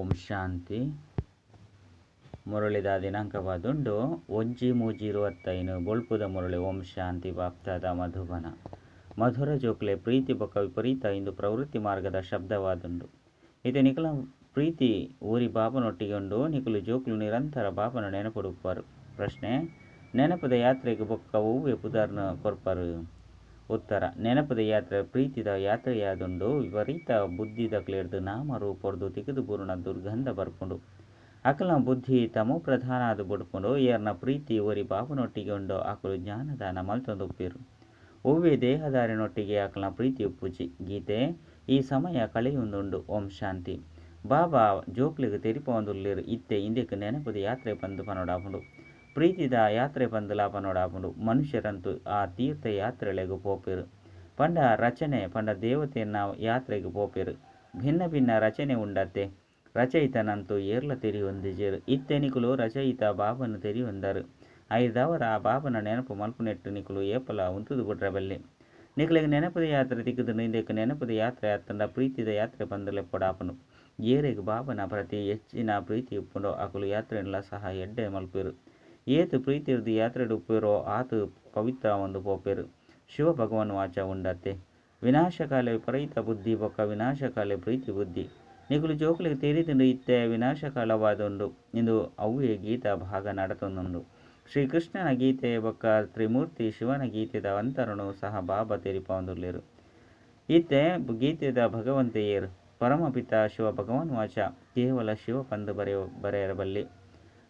ಓಂ ಶಾಂತಿ. ಮುರಳಿದ ದಿನಾಂಕವಾದುಂಡು 1/3/25. ಬೊಳ್ಪುದ ಮುರಳಿ. ಓಂ ಶಾಂತಿ. ಬಾಪ್ತಾದ ಮಧುಬನ. ಮಧುರ ಜೋಕ್ಲೆ, ಪ್ರೀತಿ ಬೊಕ್ಕ ವಿಪರೀತ ಇಂದು ಪ್ರವೃತ್ತಿ ಮಾರ್ಗದ ಶಬ್ದವಾದುಂಡು. ಇತ್ತೆ ನಿಕಲ ಪ್ರೀತಿ ಊರಿ ಬಾಬನೊಟ್ಟಿಗೆ ಉಂಡು. ನಿಕುಲು ಜೋಕ್ಲು ನಿರಂತರ ಬಾಬನ ನೆನಪುಡುಪ್ಪರು. ಪ್ರಶ್ನೆ: ನೆನಪುದ ಯಾತ್ರೆಗೆ ಬೊಕ್ಕ ಒವ್ವೆ ಪುದರ್ನ ಕೊರ್ಪರು? ಉತ್ತರ: ನೆನಪುದ ಯಾತ್ರೆ ಪ್ರೀತಿದ ಯಾತ್ರೆಯಾದುಂಡು. ವಿಪರೀತ ಬುದ್ಧಿದಕ್ಲೆರ್ದ್ ನಾಮ ರೂಪೊರ್ದು ತಿಕ್ಕುದು ಬೂರುನ ದುರ್ಗಂಧ ಬರ್ಪುಂಡು. ಅಕಲ್ನ ಬುದ್ಧಿ ತಮೋ ಪ್ರಧಾನ ಆದ್ ಬುಡ್ಪುಂಡು. ಏರ್ನ ಪ್ರೀತಿ ಒರಿ ಬಾಬನೊಟ್ಟಿಗೆ ಉಂಡೋ ಅಕುಲು ಜ್ಞಾನದಾನ ಮಲ್ತೊಂದುಪ್ಪೆರು. ಒವ್ವೆ ದೇಹದಾರಿನೊಟ್ಟಿಗೆ ಅಕಲ್ನ ಪ್ರೀತಿ ಉಪ್ಪುಜಿ. ಗೀತೆ ಈ ಸಮಯ ಕಳೆಯೊಂದುಂಡು. ಓಂ ಶಾಂತಿ. ಬಾಬಾ ಜೋಕ್ಲೆಗ್ ತೆರಿಪಾವೊಂದುಲ್ಲೆರ್ ಇತ್ತೆ ಇಂದೆಕ್ ನೆನಪುದ ಯಾತ್ರೆ ಪಂದ್ ಪನೊಡಾಪುಂಡು. ಪ್ರೀತಿದ ಯಾತ್ರೆ ಪಂದುಲ ಪನೊಡಾಪುಂಡು. ಮನುಷ್ಯರಂತೂ ಆ ತೀರ್ಥ ಯಾತ್ರೆಲೆಗ್ ಪೋಪೆರ್. ಪಂಡ ರಚನೆ ಪಂಡ ದೇವತೆನ ಯಾತ್ರೆಗ್ ಪೋಪೆರ್. ಭಿನ್ನ ಭಿನ್ನ ರಚನೆ ಉಂಡತ್ತೆ. ರಚಯಿತನಂತೂ ಏರ್ಲ ತೆರಿಯೊಂದಿಜೆರ್. ಇತ್ತೆ ನಿಕುಲು ರಚಯಿತ ಬಾಬನ್ ತೆರಿಯೊಂದರ್. ಐರ್ದಾವರ ಆ ಬಾಬನ ನೆನಪು ಮಲ್ಪುನೆಟ್ಟ್ ನಿಕುಲು ಏಪಲ ಉಂತುದು ಬುಡ್ರೆ ಬಲ್ಲಿ. ನಿಕಲೆಗ್ ನೆನಪುದ ಯಾತ್ರೆ ತಿಕ್ಕುದುಂಡು. ಇಂದೆಕ್ ನೆನಪುದ ಯಾತ್ರೆ ಅತ್ತುಂಡ ಪ್ರೀತಿದ ಯಾತ್ರೆ ಪಂದ್ ಲೆಪ್ಪೊಡಾಪುಂಡು. ಏರೆಗ್ ಬಾಬನ ಪ್ರತಿ ಎಚ್ಚಿನ ಪ್ರೀತಿ ಉಪ್ಪುಂಡೋ ಅಕುಲು ಯಾತ್ರೆನ್ಲ ಸಹ ಎಡ್ಡೆ ಮಲ್ಪುವೆರ್. ಏತ್ ಪ್ರೀತಿರ್ದ್ ಯಾತ್ರೆಡ್ ಉಪ್ಪುವೆರೋ ಆತ್ ಪವಿತ್ರ ಆವೊಂದು ಪೋಪೆರ್. ಶಿವ ಭಗವಾನ್ ವಾಚ ಉಂಡತ್ತೆ. ವಿನಾಶಕಾಲೆ ವಿಪರೀತ ಬುದ್ಧಿ ಬೊಕ್ಕ ವಿನಾಶಕಾಲೆ ಪ್ರೀತಿ ಬುದ್ಧಿ. ನಿಕುಲು ಜೋಕುಲೆಗ್ ತೆರಿದುಂಡು ಇತ್ತೆ ವಿನಾಶಕಾಲವಾದುಂಡು. ಇಂದು ಅವ್ವೇ ಗೀತಾ ಭಾಗ ನಡತೊಂದುಂಡು. ಶ್ರೀಕೃಷ್ಣನ ಗೀತೆ ಬೊಕ್ಕ ತ್ರಿಮೂರ್ತಿ ಶಿವನ ಗೀತೆದ ಅಂತರನು ಸಹ ಬಾಬಾ ತೆರಿಪಾವೊಂದುಲ್ಲೆರ್. ಇತ್ತೆ ಗೀತೆದ ಭಗವಂತೆ ಏರ್? ಪರಮಪಿತ ಶಿವ ಭಗವಾನ್ ವಾಚ. ಕೇವಲ ಶಿವ ಪಂದ್ ಬರೆಯರ ಬಲ್ಲಿ.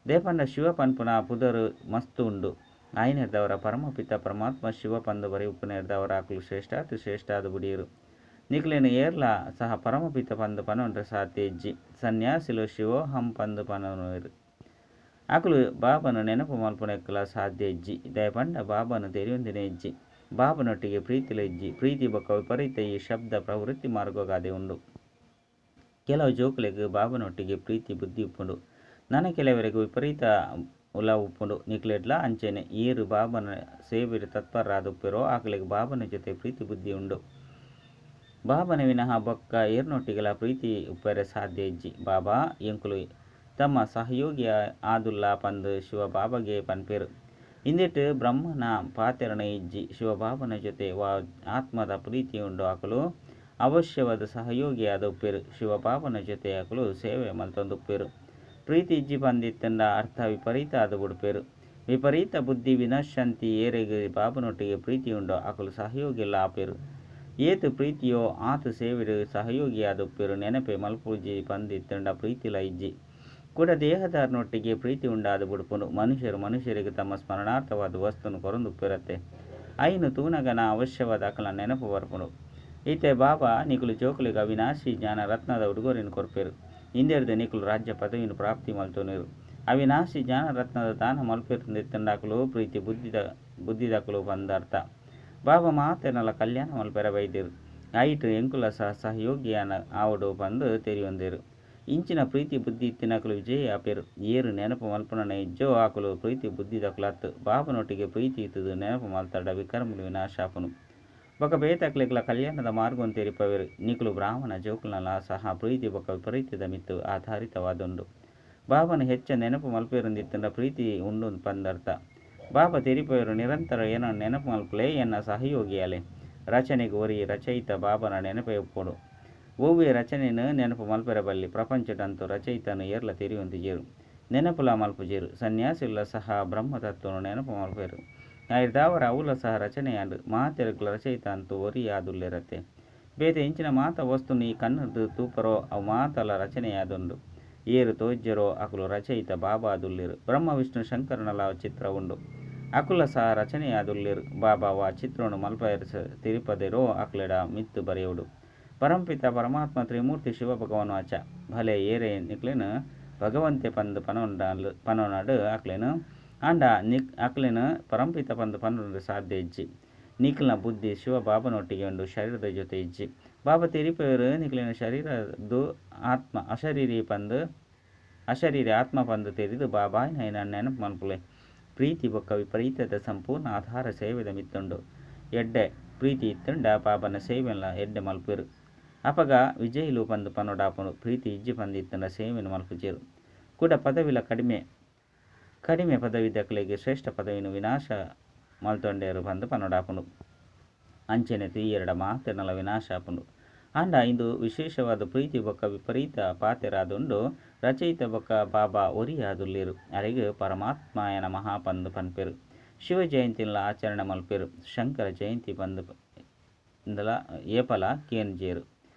ದೇಪಂಡ ಶಿವ ಪನ್ಪುನ ಪುದರ್ ಮಸ್ತ್ ಉಂಡು. ಆಯಿನೆರ್ದಾವರ ಪರಮಪಿತ ಪರಮಾತ್ಮ ಶಿವ ಪಂದ್ ಬರೆಯುಪ್ಪುನೆರ್ದಾವರ ಅಕುಲು ಶ್ರೇಷ್ಠಾತಿ ಶ್ರೇಷ್ಠ ಆದ್ ಬುಡಿಯೆರ್. ನಿಕಲೆನ್ ಏರ್ಲ ಸಹ ಪರಮಪಿತ ಪಂದ್ ಪನೊಂಡ್ರೆ ಸಾಧ್ಯ ಇಜ್ಜಿ. ಸನ್ಯಾಸಿಲು ಶಿವೋಹಂ ಪಂದ್ ಪನೊನುವೆರ್. ಅಕುಲು ಬಾಬನ ನೆನಪು ಮಲ್ಪುನೆಕ್ಲ ಸಾಧ್ಯ ಇಜ್ಜಿ. ದಾಯೆ ಪಂಡ ಬಾಬನ ತೆರಿಯೊಂದಿನ ಇಜ್ಜಿ. ಬಾಬನೊಟ್ಟಿಗೆ ಪ್ರೀತಿಲ ಇಜ್ಜಿ. ಪ್ರೀತಿ ಬೊಕ್ಕ ವಿಪರೀತ ಈ ಶಬ್ದ ಪ್ರವೃತ್ತಿ ಮಾರ್ಗಗಾದೆ ಉಂಡು. ಕೆಲವು ಜೋಕುಲೆಗ್ ಬಾಬನೊಟ್ಟಿಗೆ ಪ್ರೀತಿ ಬುದ್ಧಿ ಉಪ್ಪುಂಡು. ನನ ಕೆಲವರೆಗ್ ವಿಪರೀತ ಉಲ ಉಪ್ಪುಂಡು. ನಿಕ್ಲೆಡ್ಲಾ ಅಂಚೆನೆ. ಏರ್ ಬಾಬನ ಸೇವೆಡ್ ತತ್ಪರರಾದ್ ಉಪ್ಪೆರೋ ಅಕ್ಲೆಗ್ ಬಾಬನ ಜೊತೆ ಪ್ರೀತಿ ಬುದ್ಧಿ ಉಂಡು. ಬಾಬನ ವಿನಃ ಬೊಕ್ಕ ಏರ್ನೊಟ್ಟಿಗೆಲ ಪ್ರೀತಿ ಉಪ್ಪರೆ ಸಾಧ್ಯ ಇಜ್ಜಿ. ಬಾಬಾ ಎಂಕುಲು ತಮ್ಮ ಸಹಯೋಗಿ ಆದುಲ್ಲ ಪಂದ್ ಶಿವ ಬಾಬಾಗೆ ಪನ್ಪೆರ್. ಇಂದೆಟ್ ಬ್ರಹ್ಮನ ಪಾತೆರನೆ ಇಜ್ಜಿ. ಶಿವಬಾಬನ ಜೊತೆ ವಾ ಆತ್ಮದ ಪ್ರೀತಿ ಉಂಡೋ ಅಕುಲು ಅವಶ್ಯವಾದ್ ಸಹಯೋಗಿ ಆದ್ ಉಪ್ಪೆರ್. ಶಿವಬಾಬನ ಜೊತೆ ಅಕುಲು ಸೇವೆ ಮಲ್ತೊಂದುಪ್ಪೆರ್. ಪ್ರೀತಿ ಇಜ್ಜಿ ಪಂದ್ ಇತ್ತುಂಡ ಅರ್ಥ ವಿಪರೀತ ಆದ್ ಬುಡ್ಪೆರ್. ವಿಪರೀತ ಬುದ್ಧಿ ವಿನಶ್ಯಂತಿ. ಏರೆಗ್ ಬಾಬನೊಟ್ಟಿಗೆ ಪ್ರೀತಿ ಉಂಡೋ ಅಕುಲು ಸಹಯೋಗಿಲ ಆಪೆರ್. ಏತ್ ಪ್ರೀತಿಯೋ ಆತ್ ಸೇವೆಡ್ ಸಹಯೋಗಿಯಾದ್ ಉಪ್ಪೆರ್. ನೆನಪೇ ಮಲ್ಪುಜಿ ಪಂದ್ ಇತ್ತುಂಡ ಪ್ರೀತಿಲ ಇಜ್ಜಿ. ಕುಡ ದೇಹದಾರಿನೊಟ್ಟಿಗೆ ಪ್ರೀತಿ ಉಂಡಾದ್ ಬುಡ್ಪುಂಡು. ಮನುಷ್ಯೆರ್ ಮನುಷ್ಯೆರೆಗ್ ತಮ್ಮ ಸ್ಮರಣಾರ್ಥವಾದ್ ವಸ್ತುನ್ ಕೊರೊಂದುಪ್ಪೆರತ್ತೆ. ಐನ್ ತೂನಗನ ಅವಶ್ಯವಾದ್ ಅಕಲ್ನ ನೆನಪು ಬರ್ಪುಂಡು. ಇತ್ತೆ ಬಾಬಾ ನಿಕುಲು ಜೋಕುಲೆಗ್ ಅವಿನಾಶಿ ಜ್ಞಾನ ರತ್ನದ ಉಡುಗೊರೆನ್ ಕೊರ್ಪೆರ್. ಇಂದೆರ್ದ್ ನಿಕುಲು ರಾಜ್ಯ ಪದವಿನ್ ಪ್ರಾಪ್ತಿ ಮಲ್ತೊನುವೆರ್. ಅವಿನಾಶಿ ಜ್ಞಾನ ರತ್ನದ ದಾನ ಮಲ್ಪೆರ್ ಅಕುಲು ಪ್ರೀತಿ ಬುದ್ಧಿದಕುಲು ಪಂದ್ ಅರ್ಥ. ಬಾಬಾ ಮಾತೆರ್ನಲ ಕಲ್ಯಾಣ ಮಲ್ಪೆರೆ ಬೈದೆರ್. ಐಟ್ ಎಂಕುಲ ಸಹ ಸಹಯೋಗಿ ಆವೊಡು ಪಂದ್ ತೆರಿಯೊಂದೆರ್. ಇಂಚಿನ ಪ್ರೀತಿ ಬುದ್ಧಿ ಇತ್ತಿನಕುಲು ವಿಜಯಿ ಆಪೆರ್. ಏರ್ ನೆನಪು ಮಲ್ಪುನನೇ ಇಜ್ಜೋ ಅಕುಲು ಪ್ರೀತಿ ಬುದ್ಧಿದಕುಲು ಅತ್ತ್. ಬಾಬನೊಟ್ಟಿಗೆ ಪ್ರೀತಿ ಇತ್ತುದು ನೆನಪು ಮಲ್ತಡ ವಿಕರ್ಮಲು ವಿನಾಶ ಆಪುಂಡು. ಬೊಕ್ಕ ಬೇತಕ್ಲೆಗ್ಲ ಕಲ್ಯಾಣದ ಮಾರ್ಗನ್ ತೆರಿಪಾವೆರ್. ನಿಕುಲು ಬ್ರಾಹ್ಮಣ ಜೋಕುಲ್ನಲ ಸಹ ಪ್ರೀತಿ ಬೊಕ್ಕ ವಿಪರೀತದ ಮಿತ್ತ್ ಆಧಾರಿತವಾದುಂಡು. ಬಾಬನ ಹೆಚ್ಚ ನೆನಪು ಮಲ್ಪೆರುಂದಿತ್ತುಂಡ ಪ್ರೀತಿ ಉಂಡು ಪಂದರ್ಥ. ಬಾಬಾ ತೆರಿಪಾವೆರ್ ನಿರಂತರ ಎನನ್ ನೆನಪು ಮಲ್ಪುಲೆ, ಎನ್ನ ಸಹಯೋಗಿಯಾಲೆ. ರಚನೆಗ್ ಒರಿ ರಚಯಿತ ಬಾಬನ ನೆನಪೇ ಉಪ್ಪೊಡು. ಒವ್ವೆ ರಚನೆನ್ ನೆನಪು ಮಲ್ಪೆರೆ ಬಲ್ಲಿ. ಪ್ರಪಂಚಡಂತೂ ರಚಯಿತನ್ ಏರ್ಲ ತೆರಿಯೊಂದಿಜೆರ್. ನೆನಪುಲ ಮಲ್ಪುಜೆರ್. ಸನ್ಯಾಸಿಲ ಸಹ ಬ್ರಹ್ಮ ತತ್ವನ್ ನೆನಪು ಮಲ್ಪುವೆರ್. ಐರ್ದಾವರ ಅವುಲ ಸಹ ರಚನೆಯಾಂಡ್. ಮಾತೆರೆಗ್ಲ ರಚಯಿತ ಅಂತೂ ಒರಿಯೇ ಆದುಲ್ಲೆರತ್ತೆ. ಬೇತೆ ಎಂಚಿನ ಮಾತ ವಸ್ತುನ್ ಈ ಕಣ್ಣುರ್ದ್ ತೂಪರೋ ಅವು ಮಾತಲ ರಚನೆಯಾದುಂಡು. ಏರ್ ತೋಜ್ಜೆರೋ ಅಕುಲು ರಚಯಿತ ಬಾಬಾ ಆದುಲ್ಲೆರ್. ಬ್ರಹ್ಮ ವಿಷ್ಣು ಶಂಕರನಲ ಚಿತ್ರ ಉಂಡು. ಅಕುಲ ಸಹ ರಚನೆಯಾದುಲ್ಲೆರ್. ಬಾಬಾ ವಾ ಚಿತ್ರನ್ ಮಲ್ಪರೆ ತೆರಿಪಾದೆರೋ ಅಕ್ಲೆಡ ಮಿತ್ತ್ ಬರೆಯೊಡು. ಪರಮಪಿತ ಪರಮಾತ್ಮ ತ್ರಿಮೂರ್ತಿ ಶಿವ ಭಗವಾನ್ ವಾಚ. ಭಲೆ ಏರೇ ನಿಕ್ಲೆನ್ ಭಗವಂತೆ ಪಂದ್ ಪನೊನಡ್ ಅಕ್ಲೆನ್ ಆಂಡ ಅಕ್ಲೆನ್ ಪರಮಪಿತ ಪಂದ್ ಪನೊಂಡ್ರೆ ಸಾಧ್ಯ ಇಜ್ಜಿ. ನಿಕಲ್ನ ಬುದ್ಧಿ ಶಿವ ಬಾಬನೊಟ್ಟಿಗೆ ಉಂಡು, ಶರೀರದ ಜೊತೆ ಇಜ್ಜಿ. ಬಾಬಾ ತೆರಿಪಾವೆರ್ ನಿಕ್ಲೆನ ಶರೀರದ್ದು ಆತ್ಮ ಅಶರೀರಿ ಪಂದ್ ಅಶರೀರಿ ಆತ್ಮ ಪಂದ್ ತೆರಿದು ಬಾಬಾಯಿನ ನೆನಪು ಮಲ್ಪುಲೆ. ಪ್ರೀತಿ ಬೊಕ್ಕ ವಿಪರೀತದ ಸಂಪೂರ್ಣ ಆಧಾರ ಸೇವೆದ ಮಿತ್ತುಂಡು. ಎಡ್ಡೆ ಪ್ರೀತಿ ಇತ್ತುಂಡ ಬಾಬನ ಸೇವೆನ್ಲ ಎಡ್ಡೆ ಮಲ್ಪುವೆರ್. ಅಪಗ ವಿಜಯಿಲು ಪಂದ್ ಪನೊಡಾಪುಂಡು. ಪ್ರೀತಿ ಇಜ್ಜಿ ಪಂದ್ ಇತ್ತ್ಂಡ ಸೇವೆನ್ ಮಲ್ಪುಜೆರ್. ಕುಡ ಪದವಿಲ ಕಡಿಮೆ. ಕಡಿಮೆ ಪದವಿದಕ್ಲೆಗ್ ಶ್ರೇಷ್ಠ ಪದವಿನ್ ವಿನಾಶ ಮಲ್ತೊಂಡೆರ್ ಪಂದ್ ಪನೊಡಾಪುಂಡು. ಅಂಚನೆ ತೂಯೆರ್ಡ ಮಾತೆರ್ನಲ ವಿನಾಶ ಆಪುಂಡು. ಆಂಡ ಇಂದು ವಿಶೇಷವಾದ್ ಪ್ರೀತಿ ಬೊಕ್ಕ ವಿಪರೀತ ಪಾತೆರಾದುಂಡು. ರಚಯಿತ ಬೊಕ್ಕ ಬಾಬಾ ಒರಿಯೇ ಆದುಲ್ಲೆರ್. ಅರೆಗ್ ಪರಮಾತ್ಮಾಯ ನಮಃ ಪಂದ್ ಪನ್ಪೆರ್. ಶಿವ ಜಯಂತಿನ್ಲ ಆಚರಣೆ ಮಲ್ಪುವೆರ್. ಶಂಕರ ಜಯಂತಿ ಪಂದ್ ಏಪಲ ಕೇನುಜೆರ್.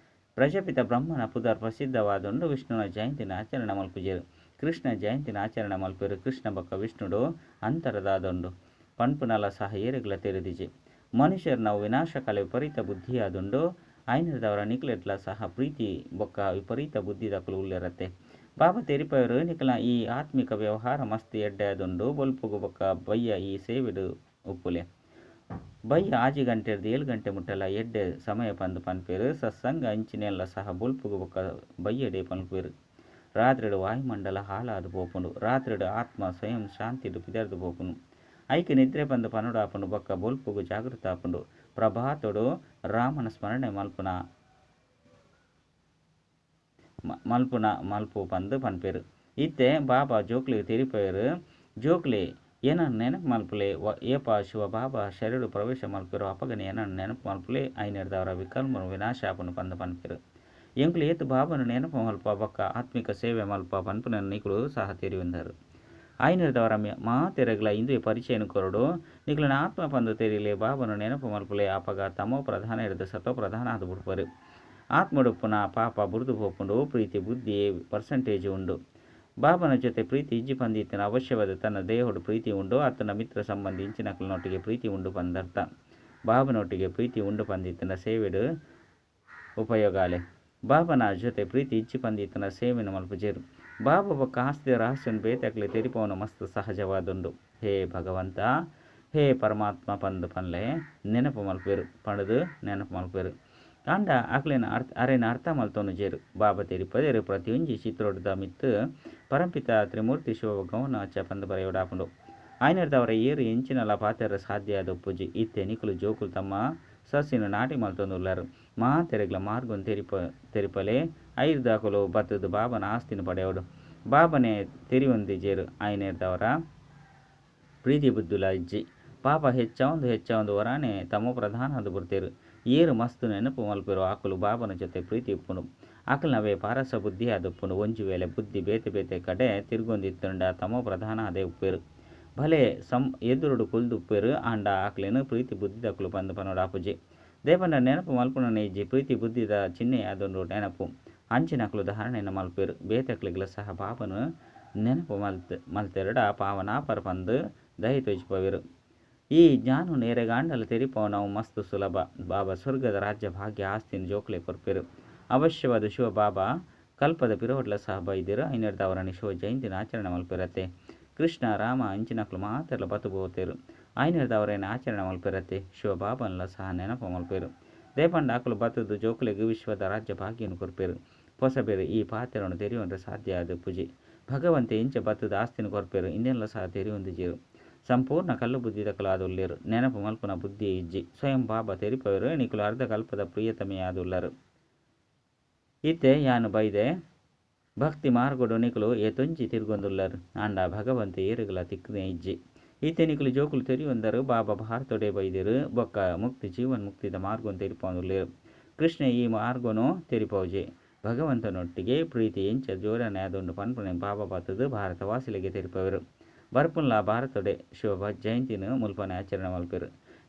ಪ್ರಜಾಪಿತ ಬ್ರಹ್ಮನ ಪುದರ್ ಪ್ರಸಿದ್ಧವಾದುಂಡು. ವಿಷ್ಣುನ ಜಯಂತಿನ್ ಆಚರಣೆ ಮಲ್ಪುಜೆರ್. ಕೃಷ್ಣ ಜಯಂತಿನ್ ಆಚರಣೆ ಮಲ್ಪುವೆರ್. ಕೃಷ್ಣ ಬೊಕ್ಕ ವಿಷ್ಣುಡು ಅಂತರದಾದುಂಡು ಪನ್ಪುನಲ ಸಹ ಏರೆಗ್ಲ ತೆರಿದಿಜಿ. ಮನುಷ್ಯರ್ನ ವಿನಾಶಕಾಲ ವಿಪರೀತ ಬುದ್ಧಿಯಾದುಂಡು. ಆಯ್ನೆರ್ದಾವರ ನಿಕ್ಲೆಡ್ಲ ಸಹ ಪ್ರೀತಿ ಬೊಕ್ಕ ವಿಪರೀತ ಬುದ್ಧಿದಕುಲು ಉಲ್ಲೆರತ್ತೆ. ಬಾಬಾ ತೆರಿಪಾಯೆರ್ ನಿಕಲ್ನ ಈ ಆತ್ಮಿಕ ವ್ಯವಹಾರ ಮಸ್ತ್ ಎಡ್ಡೆ ಆದುಂಡು. ಬೊಲ್ಪುಗು ಬೊಕ್ಕ ಬಯ್ಯ ಈ ಸೇವೆಡ್ ಉಪ್ಪುಲೆ. ಬಯ್ಯ 6 ಗಂಟೆರ್ದ್ 7 ಗಂಟೆ ಮುಟ್ಟಲ ಎಡ್ಡೆ ಸಮಯ ಪಂದ್ ಪನ್ಪೆರ್. ಸತ್ಸಂಗ ಇಂಚಿನೆಲ್ಲ ಸಹ ಬೊಲ್ಪುಗು ಬೊಕ್ಕ ಬಯ್ಯಡೆ ಪನ್ಪೆರ್. ರಾತ್ರೆಡ್ ವಾಯುಮಂಡಲ ಹಾಳಾದ್ ಪೋಪುಂಡು. ರಾತ್ರೆಡ್ ಆತ್ಮ ಸ್ವಯಂ ಶಾಂತಿಡ್ ಪಿದರ್ದ್ ಪೋಪುಂಡು. ಐಕ್ ನಿದ್ರೆ ಪಂದ್ ಪನೊಡಾಪುಂಡು ಬೊಕ್ಕ ಬೊಲ್ಪುಗು ಜಾಗೃತ ಆಪುಂಡು. ಪ್ರಭಾತೊಡು ರಾಮನ ಸ್ಮರಣೆ ಮಲ್ಪುನ ಮಲ್ಪುನ ಮಲ್ಪು ಪಂದ್ ಪನ್ಪೆರ್. ಇತ್ತೆ ಬಾಬಾ ಜೋಕ್ಲೆಗ್ ತೆರಿಪಾಯೆರ್. ಜೋಕ್ಲೆ ಎನನ್ ನೆನಪು ಮಲ್ಪುಲೆ. ಏಪ ಶಿವ ಬಾಬಾ ಶರೀರ ಪ್ರವೇಶ ಮಲ್ಪೆರೋ ಅಪಗನೆ ಎನನ್ ನೆನಪು ಮಲ್ಪುಲೆ. ಐನೆರ್ದಾವರ ವಿಕರ್ಮ ವಿನಾಶ ಆಪುಂಡು ಪಂದ್ ಪನ್ಪೆರ್. ಎಂಕುಲು ಏತ್ ಬಾಬಾನ ನೆನಪು ಮಲ್ಪ ಬೊಕ್ಕ ಆತ್ಮಿಕ ಸೇವೆ ಮಲ್ಪ ಪನ್ಪುನ ನಿಕುಲು ಸಹ ತೆರಿಯೊಂದರ್. ಆಯ್ನೆರ್ದಾವರ ಮಾತೆರೆಗ್ಲ ಇಂದುವೆ ಪರಿಚಯನ ಕೊರೊಡು. ನಿಕುಲೆನ ಆತ್ಮ ಪಂದ್ ತೆರಿಲೆ. ಬಾಬಾನ ನೆನಪು ಮಲ್ಪುಲೆ. ಅಪಗ ತಮೋ ಪ್ರಧಾನ ಇರ್ದ್ ಸತೋ ಪ್ರಧಾನ ಆದ್ ಬುಡ್ಪೆರ್. ಆತ್ಮಡುಪ್ಪುನ ಪಾಪ ಬುಡ್ದು ಪೋಪುಂಡು. ಪ್ರೀತಿ ಬುದ್ಧಿ ಪರ್ಸೆಂಟೇಜ್ ಉಂಡು. ಬಾಬನ ಜೊತೆ ಪ್ರೀತಿ ಇಜ್ಜಿ ಪಂದ್ ಇತ್ತಿನ ಅವಶ್ಯವಾದ ತನ್ನ ದೇಹಡ್ ಪ್ರೀತಿ ಉಂಡು. ಅತ್ತಂಡ ಮಿತ್ರ ಸಂಬಂಧಿ ಇಂಚಿನಕುಲ್ನೊಟ್ಟಿಗೆ ಪ್ರೀತಿ ಉಂಡು ಪಂದರ್ಥ. ಬಾಬನೊಟ್ಟಿಗೆ ಪ್ರೀತಿ ಉಂಡು ಪಂದಿತ್ತಿನ ಸೇವೆಡ್ ಉಪಯೋಗಾಲೆ. ಬಾಬನ ಜೊತೆ ಪ್ರೀತಿ ಇಜ್ಜಿ ಪಂದಿತ್ತಿನ ಸೇವೆನ್ ಮಲ್ಪುಜೆರ್. ಬಾಬಾ ಬೊಕ್ಕ ಆಸ್ತಿದ ರಹಸ್ಯನ್ ಬೇತೆಕ್ಲೆ ತೆರಿಪಾವುನ ಮಸ್ತ್ ಸಹಜವಾದುಂಡು. ಹೇ ಭಗವಂತ ಹೇ ಪರಮಾತ್ಮ ಪಂದ್ ಪನ್ಲೆ ನೆನಪು ಮಲ್ಪೆರ್ ಪಂಡುದು ನೆನಪು ಮಲ್ಪೆರ್. ಆಂಡ ಅಕ್ಲೆನ ಅರೆನ ಅರ್ಥ ಮಲ್ತೊನುಜೆರ್. ಬಾಬಾ ತೆರಿಪದೆರ್ ಪ್ರತಿಯೊಂಜಿ ಚಿತ್ರೋದ ಮಿತ್ತ್ ಪರಂಪಿತ ತ್ರಿಮೂರ್ತಿ ಶಿವ ಭಗವನ್ ಅಚ್ಚ ಪಂದ್ ಬರೆಯೊಡಾಪುಂಡು. ಆಯ್ನೆರ್ದಾವರ ಏರ್ ಎಂಚಿನಲ ಪಾತೆರ ಸಾಧ್ಯ ಆದೊಪ್ಪುಜಿ. ಇತ್ತೆ ನಿಕುಲು ಜೋಕುಲು ತಮ್ಮ ಸಸಿನ್ ನಾಟಿ ಮಲ್ತೊಂದುಲ್ಲರ್. ಮಾತೆರೆಗ್ಲ ಮಾರ್ಗನ್ ತೆರಿಪಲೆ. ಐರ್ದಾಕುಲು ಬತ್ತುದು ಬಾಬನ ಆಸ್ತಿನ ಪಡೆಯೋಡು. ಬಾಬನೆ ತೆರಿಯೊಂದಿಜೆರ್. ಆಯ್ನೆರ್ದಾವರ ಪ್ರೀತಿ ಬುದ್ಧಿಲ ಇಜ್ಜಿ. ಪಾಪ ಹೆಚ್ಚಾವೊಂದು ಹೆಚ್ಚಾವೊಂದು ಒರಾನೆ ತಮೋ ಪ್ರಧಾನ ಆದ್ ಬುಡ್ತೆರ್. ಏರ್ ಮಸ್ತ್ ನೆನಪು ಮಲ್ಪೆರೋ ಅಕುಲು ಬಾಬನ ಜೊತೆ ಪ್ರೀತಿ ಉಪ್ಪುಂಡು. ಅಕಲ್ನವೇ ಪಾರಸ ಬುದ್ಧಿ ಆದುಪ್ಪುಂಡು. ಒಂಜಿ ವೇಳೆ ಬುದ್ಧಿ ಬೇತೆ ಬೇತೆ ಕಡೆ ತಿರ್ಗೊಂದಿತ್ತುಂಡ ತಮೋ ಪ್ರಧಾನ ಆದೇ ಉಪ್ಪೆರ್. ಭಲೆ ಎದುರುಡು ಕುಲ್ದುಪ್ಪೆರ್ ಆಂಡ ಅಕ್ಲೆನ್ ಪ್ರೀತಿ ಬುದ್ಧಿದಕುಲು ಪಂದ್ ಪನೊಡಾಪುಜಿ. ದೇಪಂಡ ನೆನಪು ಮಲ್ಪುನನೇ ಇಜ್ಜಿ. ಪ್ರೀತಿ ಬುದ್ಧಿದ ಚಿಹ್ನೆ ಆದುಂಡು ನೆನಪು. ಅಂಚಿನಕುಲು ಧಾರಣೆಯನ್ನು ಮಲ್ಪೆರ್. ಬೇತೆಕ್ಲೆಗ್ಲ ಸಹ ಬಾಬನ ನೆನಪು ಮಲ್ತೆರಡ ಪಾವನಾಪರ ಪಂದ್ ದಯ ತೋಜಿಪವೆರ್. ಈ ಜ್ಞಾನನ್ ಎರೆಗಾಂಡಲ ತೆರಿಪಾವುನವು ಮಸ್ತ್ ಸುಲಭ. ಬಾಬಾ ಸ್ವರ್ಗದ ರಾಜ್ಯ ಭಾಗ್ಯ ಆಸ್ತಿನ ಜೋಕ್ಲೆ ಕೊರ್ಪೆರ್. ಅವಶ್ಯವಾದ ಶಿವ ಬಾಬಾ ಕಲ್ಪದ ಪಿರವಡ್ಲ ಸಹ ಬೈದೆರ್. ಐನೆರ್ದಾವರನೆ ಶಿವ ಜಯಂತಿನ ಆಚರಣೆ ಮಲ್ಪೆರತ್ತೆ. ಕೃಷ್ಣ ರಾಮ ಇಂಚಿನಕುಲು ಮಾತೆರ್ಲ ಬತ್ತು ಪೋತೆರ್. ಐನೆರ್ದಾವರನೆ ಆಚರಣೆ ಮಲ್ಪೆರತ್ತೆ. ಶಿವ ಬಾಬನ್ಲ ಸಹ ನೆನಪು ಮಲ್ಪೆರ್. ದೇಪಂಡ ಅಕುಲು ಬತ್ತುದು ಜೋಕ್ಲೆಗ್ ವಿಶ್ವದ ರಾಜ್ಯ ಭಾಗ್ಯನ್ ಕೊರ್ಪೆರ್. ಪೊಸಬೆರ್ ಈ ಪಾತೆರನ್ನು ತೆರಿಯೊಂಡ್ರೆ ಸಾಧ್ಯ ಆದೊಪ್ಪುಜಿ. ಭಗವಂತೆ ಇಂಚ ಬತ್ತುದು ಆಸ್ತಿನ ಕೊರ್ಪೆರ್ ಇಂದೆನ್ಲ ಸಹ ತೆರಿಯೊಂದಿಜೆರ್. ಸಂಪೂರ್ಣ ಕಲ್ಲು ಬುದ್ಧಿದಕುಲು ಆದುಲ್ಲೆರ್. ನೆನಪು ಮಲ್ಪುನ ಬುದ್ಧಿ ಇಜ್ಜಿ. ಸ್ವಯಂ ಬಾಬಾ ತೆರಿಪವೆರ್ ನಿಕುಲು ಅರ್ಧ ಕಲ್ಪದ ಪ್ರಿಯತಮೆ ಆದುಲ್ಲರ್. ಇತ್ತೆ ಯಾನ್ ಬೈದೆ ಭಕ್ತಿ ಮಾರ್ಗಡು ನಿಕುಲು ಏತೊಂಜಿ ತಿರ್ಗೊಂದುಲ್ಲರ್. ಆಂಡ ಭಗವಂತೆ ಏರೆಗ್ಲ ತಿಕ್ಕುದೇ ಇಜ್ಜಿ. ಇತ್ತೆ ನಿಕುಲು ಜೋಕುಲು ತೆರಿಯೊಂದರು ಬಾಬಾ ಭಾರತೊಡೆ ಬೈದೆರ್. ಬೊಕ್ಕ ಮುಕ್ತಿ ಜೀವನ್ ಮುಕ್ತಿದ ಮಾರ್ಗನ್ ತೆರಿಪಾವೊಂದುಲ್ಲೆರ್. ಕೃಷ್ಣ ಈ ಮಾರ್ಗನು ತೆರಿಪಾವುಜೆ. ಭಗವಂತನೊಟ್ಟಿಗೆ ಪ್ರೀತಿ ಎಂಚ ಜೋಡಣೆ ಆದುಂಡು ಪನ್ಪುನ ಬಾಬಾ ಬತ್ತುದು ಭಾರತವಾಸಿಲೆಗೆ ತೆರಿಪಾವೆರ್. ಬರ್ಪುನ್ಲ ಭಾರತೊಡೆ ಶಿವ ಜಯಂತಿನ ಮುಲ್ಪನೆ ಆಚರಣೆ ಮಲ್ಪೆರ್.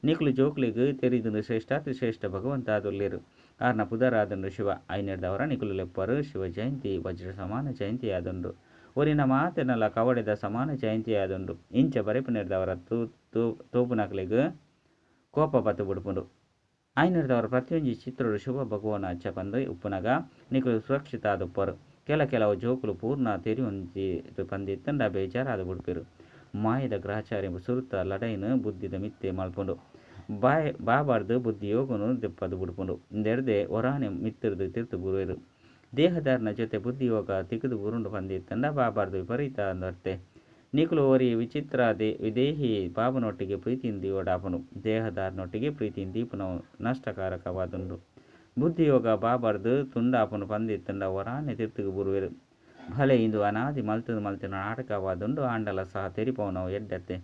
ನಿಕುಲು ಜೋಕ್ಲೆಗ್ ತೆರಿದುಂಡು ಶ್ರೇಷ್ಠಾತಿ ಶ್ರೇಷ್ಠ ಭಗವಂತ ಆದುಲ್ಲೆರ್. ಆರ್ನ ಪುದರಾದುಂಡು ಶಿವ. ಐನೆರ್ದಾವರ ನಿಕುಲು ಲೆಪ್ಪರು ಶಿವ ಜಯಂತಿ ವಜ್ರ ಸಮಾನ ಜಯಂತಿ ಆದುಂಡು. ಒರಿನ ಮಾತೆರ್ನಲ ಕವಡೆದ ಸಮಾನ ಜಯಂತಿ ಆದುಂಡು. ಇಂಚ ಬರೆಪುನೆರ್ದಾವರ ತೋಪುನಕ್ಲೆಗ್ ಕೋಪ ಬತ್ತು ಬುಡ್ಪುಂಡು. ಐನೆರ್ದಾವರ ಪ್ರತಿಯೊಂಜಿ ಚಿತ್ರೋಡು ಶಿವ ಭಗವಾನ್ ಅಚ್ಚ ಪಂದ್ ಉಪ್ಪುನಗ ನಿಕುಲು ಸುರಕ್ಷಿತ ಆದುಪ್ಪರು. ಕೆಲವು ಜೋಕುಲು ಪೂರ್ಣ ತೆರಿಯೊಂಜಿ ಪಂದಿತ್ತುಂಡ ಬೇಜಾರಾದ್ ಬುಡ್ಪೆರ್. ಮಾಯದ ಗ್ರಹಚಾರಿ ಸುರುತ ಲಡಾಯಿನ್ ಬುದ್ಧಿದ ಮಿತ್ತೆ ಮಲ್ಪುಂಡು. ಬಾಬಾರ್ದು ಬುದ್ಧಿ ಯೋಗನು ದೆಪ್ಪದು ಬುಡ್ಪುಂಡು. ಇಂದೆರ್ದೆ ಒರಾನೆ ಮಿತ್ತುರ್ದು ತಿರ್ತು ಬೂರುವೆರ್. ದೇಹದಾರನ ಜೊತೆ ಬುದ್ಧಿ ಯೋಗ ತಿಕ್ಕುದು ಬೂರುಂಡು ಪಂದಿತ್ತುಂಡ ಬಾಬಾರ್ದು ವಿಪರೀತ ಅಂದರ್ತೆ. ನಿಕುಲು ಒರಿ ವಿಚಿತ್ರ ವಿದೇಹಿ ಬಾಬನೊಟ್ಟಿಗೆ ಪ್ರೀತಿಯಿಂದ ದೀವೊಡಾಪುಂಡು. ದೇಹದಾರನೊಟ್ಟಿಗೆ ಪ್ರೀತಿಯಿಂದ ದೀಪುನವು ನಷ್ಟಕಾರಕವಾದುಂಡು. ಬುದ್ಧಿಯೋಗ ಬಾಬಾರ್ದ್ ತುಂಡಾಪುಂಡು ಪಂದ್ ಇತ್ತ್ಂಡ ಒರಾನೆ ತಿರ್ತ್ಗ್ ಬೂರುವೆರ್. ಭಲೆ ಇಂದು ಅನಾದಿ ಮಲ್ತ್ ಮಲ್ತಿನ ನಾಟಕವಾದುಂಡು ಆಂಡಲ ಸಹ ತೆರಿಪಾವುನವು ಎಡ್ಡೆ ಅತ್ತೆ.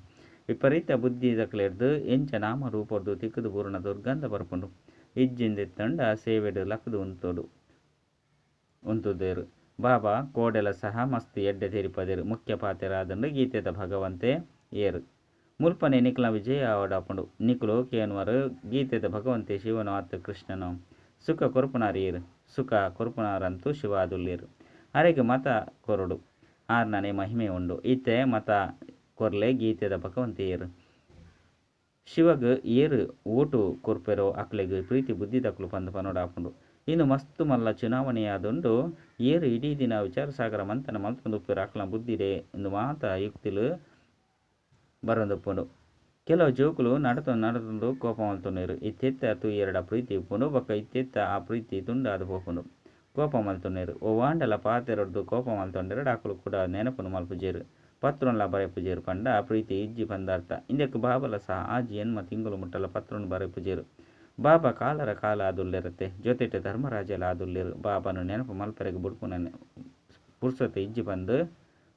ವಿಪರೀತ ಬುದ್ಧಿದಕ್ಲೆರ್ದ್ ಎಂಚ ನಾಮ ರೂಪೊರ್ದು ತಿಕ್ಕ್ದ್ ಬೂರುನ ದುರ್ಗಂಧ ಬರ್ಪುಂಡು. ಇಜ್ಜಿಂದಿತ್ತ್ಂಡ ಸೇವೆಡ್ ಲಕ್ದ್ ಉಂತೊಡು ಉಂತುದೆರ್. ಬಾಬಾ ಕೋಡೆಲ ಸಹ ಮಸ್ತ್ ಎಡ್ಡೆ ತೆರಿಪಾದೆರ್. ಮುಖ್ಯ ಪಾತೆರ ಆದುಂಡು ಗೀತೆದ ಭಗವಂತೆ ಏರ್? ಮುಲ್ಪನೆ ನಿಕಲ್ನ ವಿಜಯ ಆವೊಡಾಪುಂಡು. ನಿಕುಲು ಕೇನುವರ್ ಗೀತೆದ ಭಗವಂತೆ ಶಿವನೋ ಅತ್ತ್ ಕೃಷ್ಣನೋ? ಸುಖ ಕೊರ್ಪುನಾರ್ ಏರ್? ಸುಖ ಕೊರ್ಪುನಾರಂತೂ ಶಿವ ಆದುಲ್ಲೆರ್. ಅರೆಗ್ ಮತ ಕೊರೊಡು. ಆರ್ನನೇ ಮಹಿಮೆ ಉಂಡು. ಇತ್ತೆ ಮತ ಕೊರ್ಲೆ ಗೀತೆದ ಭಗವಂತೆ ಏರ್? ಶಿವಗ್ ಏರ್ ವೋಟು ಕೊರ್ಪೆರೋ ಅಕ್ಲೆಗ್ ಪ್ರೀತಿ ಬುದ್ಧಿದಕುಲು ಪಂದ್ ಪನೊಡಾಪುಂಡು. ಇಂದು ಮಸ್ತ್ ಮಲ್ಲ ಚುನಾವಣೆಯಾದುಂಡು. ಏರ್ ಇಡೀ ದಿನ ವಿಚಾರ ಸಾಗರ ಮಂಥನ ಮಲ್ತೊಂದುಪ್ಪುವೆರೋ ಅಕ್ಲೆನ ಬುದ್ಧಿಡೇ ಉಂದು ಮಾತ ಯುಕ್ತಿಲು ಬರೊಂದುಪ್ಪುಂಡು. ಕೆಲವು ಜೋಕುಲು ನಡತೊಂದು ನಡತೊಂದು ಕೋಪ ಮಲ್ತೊನುವೆರ್. ಇತ್ತೆತ್ತ ತೂಯೆರ್ಡ ಪ್ರೀತಿ ಉಪ್ಪುಂಡು ಬೊಕ್ಕ ಇತ್ತೆತ್ತ ಆ ಪ್ರೀತಿ ತುಂಡಾದ್ ಪೋಪುಂಡು. ಕೋಪ ಮಲ್ತೊನುವೆರ್. ಒವ್ವಾಂಡಲ ಪಾತೆರೊರ್ದು ಕೋಪ ಮಲ್ತೊಂಡೆರ್ಡ ಅಕುಲು ಕುಡ ನೆನಪುನು ಮಲ್ಪುಜೆರ್. ಪತ್ರೊನ್ಲ ಬರೆಪುಜೆರ್ ಪಂಡ ಪ್ರೀತಿ ಇಜ್ಜಿ ಪಂದ್ ಅರ್ಥ. ಇಂದೆಕ್ ಬಾಬಾಲ ಸಹ ಆಜಿ ಎಣ್ಮ ತಿಂಗೊಲು ಮುಟ್ಟಲ ಪತ್ರೊನ್ ಬರೆಪುಜೆರ್. ಬಾಬಾ ಕಾಲರ ಕಾಲ ಆದುಲ್ಲೆರತ್ತೆ. ಜೊತೆಟ್ ಧರ್ಮರಾಜೆಲ ಆದುಲ್ಲೆರ್. ಬಾಬಾನ್ ನೆನಪು ಮಲ್ಪೆರೆಗ್ ಬುಡ್ಪುನ ಪುರ್ಸೊತೆ ಇಜ್ಜಿ ಪಂದ್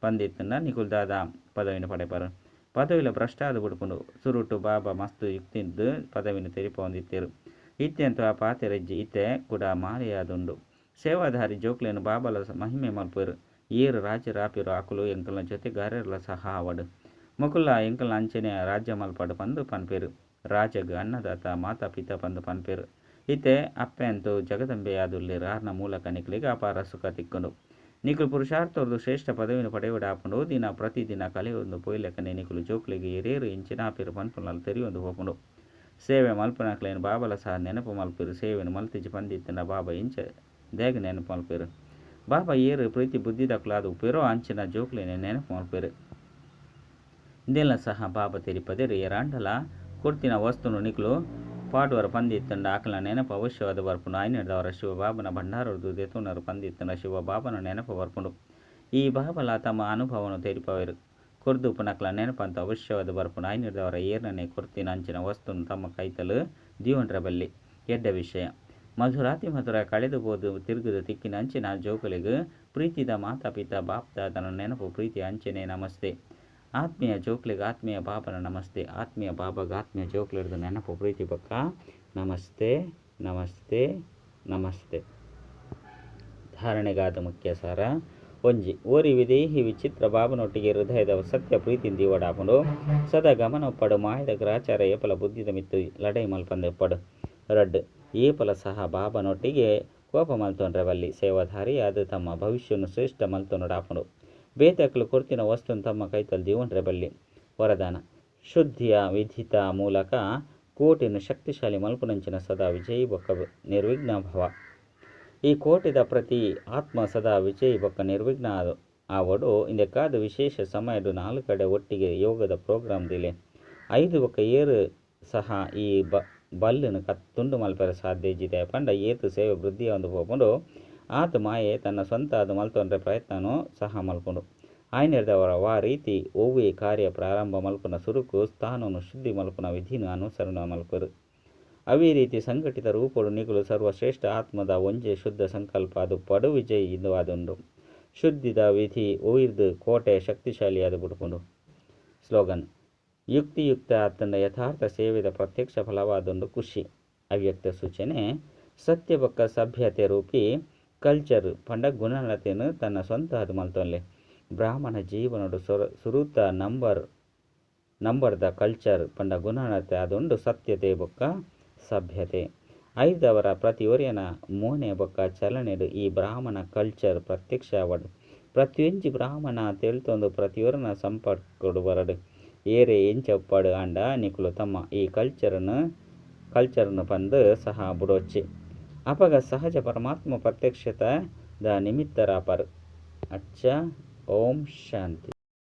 ಪಂದಿತ್ತ್ಂಡ ನಿಕುಲು ದಾದ ಪದವಿನ್ ಪಡೆಪರ್. ಪದವಿಲ ಭ್ರಷ್ಟ ಆದ್ ಬುಡ್ಪುಂಡು. ಸುರುಟು ಬಾಬಾ ಮಸ್ತ್ ಯುಕ್ತಿರ್ದ್ ಪದವಿನ್ ತೆರಿಪಾವೊಂದಿತ್ತೆರ್. ಇತ್ತೆ ಅಂತೂ ಆ ಪಾತೆರ ಇಜ್ಜಿ. ಇತ್ತೆ ಕುಡ ಮಾಯೆಯಾದುಂಡು. ಸೇವಾಧಾರಿ ಜೋಕ್ಲೆನ್ ಬಾಬಾಲ ಮಹಿಮೆ ಮಲ್ಪುವೆರ್. ಏರ್ ರಾಜೆರಾಪೆರೋ ಅಕುಲು ಎಂಕಲ್ನ ಜೊತೆಗಾರೆರ್ಲ ಸಹ ಆವಡ್. ಮೊಕುಲ್ಲಾ ಎಂಕಲ್ನ ಅಂಚನೆ ರಾಜ್ಯ ಮಲ್ಪಡ್ ಪಂದ್ ಪನ್ಪೆರ್. ರಾಜಗ್ ಅನ್ನದಾತ, ಮಾತಾ-ಪಿತಾ ಪಂದ್ ಪನ್ಪೆರ್. ಇತ್ತೆ ಅಪ್ಪೆ ಅಂತೂ ಜಗದಂಬೆಯಾದುಲ್ಲೆರ್ ಆರ್ನ ಮೂಲಕ ನಿಕ್ಲೆಗ್ ಅಪಾರ ಸುಖ ತಿಕ್ಕುಂಡು. ನಿಕುಲು ಪುರುಷಾರ್ಥೊರ್ದು ಶ್ರೇಷ್ಠ ಪದವಿನ್ ಪಡೆಯೊಡಾಪುಂಡು. ದಿನ ಪ್ರತಿದಿನ ಕಳೆಯೊಂದು ಪೋಯಿಲೆಕನೆ ನಿಕುಲು ಜೋಕ್ಲೆಗ್ ಏರೇರ್ ಎಂಚಿನಾಪೆರ್ ಪನ್ಪುನಲ ತೆರಿಯೊಂದು ಪೋಪುಂಡು. ಸೇವೆ ಮಲ್ಪುನಕ್ಲೆನ್ ಬಾಬಾಲ ಸಹ ನೆನಪು ಮಲ್ಪುವೆರ್. ಸೇವೆನ್ ಮಲ್ತಿಜಿ ಪಂದಿತ್ತ್ಂಡ ಬಾಬಾ ಎಂಚ ದಾಯೆಗ್ ನೆನಪು ಮಲ್ಪುವೆರ್. ಬಾಬಾ ಏರ್ ಪ್ರೀತಿ ಬುದ್ಧಿದಕುಲಾದ್ ಉಪ್ಪುವೆರೋ ಅಂಚಿನ ಜೋಕ್ಲೆನ್ ನೆನಪು ಮಲ್ಪುವೆರ್. ಇಂದೆನ್ಲ ಸಹ ಬಾಬಾ ತೆರಿಪಾದೆರ್. ಏರಾಂಡಲ ಕೊರ್ತಿನ ವಸ್ತುನು ನಿಕುಲು ಪಾಡುವರ್ ಪಂದಿತ್ತ್ಂಡ ಅಕಲ್ನ ನೆನಪು ಅವಶ್ಯವಾದ್ ಬರ್ಪುಂಡು. ಆಯಿನೆಡ್ದಾವರ ಶಿವ ಬಾಬಾನ ಭಂಡಾರೊರ್ದು ದೆತೊನರು ಪಂದಿತ್ತ್ಂಡ ಶಿವಬಾಬಾನ ನೆನಪು ಬರ್ಪುಂಡು. ಈ ಬಾಬಾಲ ತಮ್ಮ ಅನುಭವನ್ ತೆರಿಪಾವೆರ್. ಕೊರ್ದುಪ್ಪುನಕಲ್ನ ನೆನಪಂತೂ ಅವಶ್ಯವಾದ್ ಬರ್ಪುಂಡು. ಆಯಿನೆಡ್ದಾವರ ಏರ್ನನೇ ಕೊರ್ತಿನ ಅಂಚಿನ ವಸ್ತುನು ತಮ್ಮ ಕೈತಲ್ ದೀವೊನ್ರೆ ಬಲ್ಲಿ. ಎಡ್ಡೆ ವಿಷಯ. ಮಧುರಾತಿ ಮಧುರ ಕಳೆದು ಪೋದು ತಿರುಗುದು ತಿಕ್ಕಿನ ಅಂಚಿನ ಜೋಕುಲೆಗ್ ಪ್ರೀತಿದ ಮಾತಾ ಪಿತಾ ಬಾಪ್ ದಾದನ ನೆನಪು ಪ್ರೀತಿ ಅಂಚನೆ ನಮಸ್ತೆ. ಆತ್ಮೀಯ ಜೋಕ್ಲೆಗ್ ಆತ್ಮೀಯ ಬಾಬನ ನಮಸ್ತೆ. ಆತ್ಮೀಯ ಬಾಬಾಗ್ ಆತ್ಮೀಯ ಜೋಕ್ಲೆಡ್ದ್ ನೆನಪು ಪ್ರೀತಿ ಬೊಕ್ಕ ನಮಸ್ತೆ ನಮಸ್ತೆ ನಮಸ್ತೆ. ಧಾರಣೆಗಾದ ಮುಖ್ಯ ಸಾರ. ಒಂಜಿ ಓರಿ ವಿದೇಹಿ ವಿಚಿತ್ರ ಬಾಬನೊಟ್ಟಿಗೆ ಹೃದಯದ ಸತ್ಯ ಪ್ರೀತಿನ್ ದೀವೊಡಾಪುಂಡು. ಸದಾ ಗಮನ ಉಪ್ಪಡ್ ಮಾಯದ ಗ್ರಹಚಾರ ಏಪಲ ಬುದ್ಧಿದ ಮಿತ್ತ್ ಲಡೈ ಮಲ್ಪಂದೆ ಉಪ್ಪಡ್. ರಡ್ಡ್, ಏಪಲ ಸಹ ಬಾಬನೊಟ್ಟಿಗೆ ಕೋಪ ಮಲ್ತೊನ್ರೆ ಬಲ್ಲಿ. ಸೇವಾಧಾರಿಯಾದ್ ತಮ್ಮ ಭವಿಷ್ಯನ್ ಶ್ರೇಷ್ಠ ಮಲ್ತೊನೊಡಾಪುಂಡು. ಬೇತೆಕುಲು ಕೊರ್ತಿನ ವಸ್ತುನ್ ತಮ್ಮ ಕೈತಲ್ ದೀವೊನ್ರೆ ಬಲ್ಲಿ. ವರದಾನ, ಶುದ್ಧಿಯ ವಿಧಿತ ಮೂಲಕ ಕೋಟೆನ್ ಶಕ್ತಿಶಾಲಿ ಮಲ್ಪುನಂಚಿನ ಸದಾ ವಿಜಯಿ ಬೊಕ್ಕ ನಿರ್ವಿಘ್ನ ಭವ. ಈ ಕೋಟೆದ ಪ್ರತಿ ಆತ್ಮ ಸದಾ ವಿಜಯಿ ಬೊಕ್ಕ ನಿರ್ವಿಘ್ನ ಆವೊಡು. ಇಂದೆಕ್ಕಾದ್ ವಿಶೇಷ ಸಮಯಡ್ ನಾಲ್ ಕಡೆ ಒಟ್ಟಿಗೆ ಯೋಗದ ಪ್ರೋಗ್ರಾಮ್ ದಿಲೆ. ಐದು ಬೊಕ್ಕ ಏರ್ ಸಹ ಈ ಬಲ್ಲ್ನ್ ತುಂಡು ಮಲ್ಪೆರೆ ಸಾಧ್ಯ ಇಜ್ಜಿ. ದಾಯೆ ಪಂಡ ಏತ್ ಸೇವೆ ವೃದ್ಧಿ ಆವೊಂದು ಪೋಪುಂಡು ಆತ್ ಮಾಯೆ ತನ್ನ ಸ್ವಂತ ಆದ್ ಮಲ್ತೊನ್ರೆ ಪ್ರಯತ್ನನು ಸಹ ಮಲ್ಪುಂಡು. ಆಯಿನೆಡ್ದಾವರ ವಾ ರೀತಿ ಒವ್ವೇ ಕಾರ್ಯ ಪ್ರಾರಂಭ ಮಲ್ಪುನ ಸುರುಕು ಸ್ಥಾನನ್ ಶುದ್ಧಿ ಮಲ್ಪುನ ವಿಧಿನ್ ಅನುಸರಣೆ ಮಲ್ಪುವೆರ್. ಅವೇ ರೀತಿ ಸಂಘಟಿತ ರೂಪೊಡು ನಿಕುಲು ಸರ್ವಶ್ರೇಷ್ಠ ಆತ್ಮದ ಒಂಜೇ ಶುದ್ಧ ಸಂಕಲ್ಪ ಆದುಪ್ಪಡ್ ವಿಜಯ್ ಇಂದು ಆದುಂಡು. ಶುದ್ಧಿದ ವಿಧಿ ಒಯಿರ್ದ್ ಕೋಟೆ ಶಕ್ತಿಶಾಲಿಯಾದ್ ಬುಡ್ಪುಂಡು. ಸ್ಲೋಗನ್, ಯುಕ್ತಿಯುಕ್ತ ಅತ್ತಂಡ ಯಥಾರ್ಥ ಸೇವೆದ ಪ್ರತ್ಯಕ್ಷ ಫಲವಾದುಂಡು ಖುಷಿ. ಅವ್ಯಕ್ತ ಸೂಚನೆ, ಸತ್ಯ ಬೊಕ್ಕ ಸಭ್ಯತೆ ರೂಪಿ ಕಲ್ಚರ್ ಪಂಡ ಗುಣನಡತೆನ್ ತನ್ನ ಸ್ವಂತ ಆದ್ ಮಲ್ತೊನ್ಲೆ. ಬ್ರಾಹ್ಮಣ ಜೀವನೊಡು ಸುರುತ ನಂಬರ್ ನಂಬರ್ದ ಕಲ್ಚರ್ ಪಂಡ ಗುಣನಡತೆ ಆದುಂಡು ಸತ್ಯತೆ ಬೊಕ್ಕ ಸಭ್ಯತೆ. ಐರ್ದಾವರ ಪ್ರತಿಯೊರಿಯನ ಮೋನೆ ಬೊಕ್ಕ ಚಲನೆಡ್ ಈ ಬ್ರಾಹ್ಮಣ ಕಲ್ಚರ್ ಪ್ರತ್ಯಕ್ಷ ಆವಡ್. ಪ್ರತಿಯೊಂಜಿ ಬ್ರಾಹ್ಮಣ ತೆಲ್ತೊಂದು ಪ್ರತಿಯೊರನ ಸಂಪರ್ಕಡ್ ಬರಡ್. ಏರೇ ಎಂಚ ಉಪ್ಪಡ್ ಆಂಡ ನಿಕುಲು ತಮ್ಮ ಈ ಕಲ್ಚರ್ನ್ ಪಂದ್ ಸಹ ಬುಡೊಚ್ಚಿ. ಅಪಗ ಸಹಜ ಪರಮಾತ್ಮ ಪ್ರತ್ಯಕ್ಷತೆ ದ ನಿಮಿತ್ತರಾಪರ್. ಅಚ್ಚ ಓಂ ಶಾಂತಿ.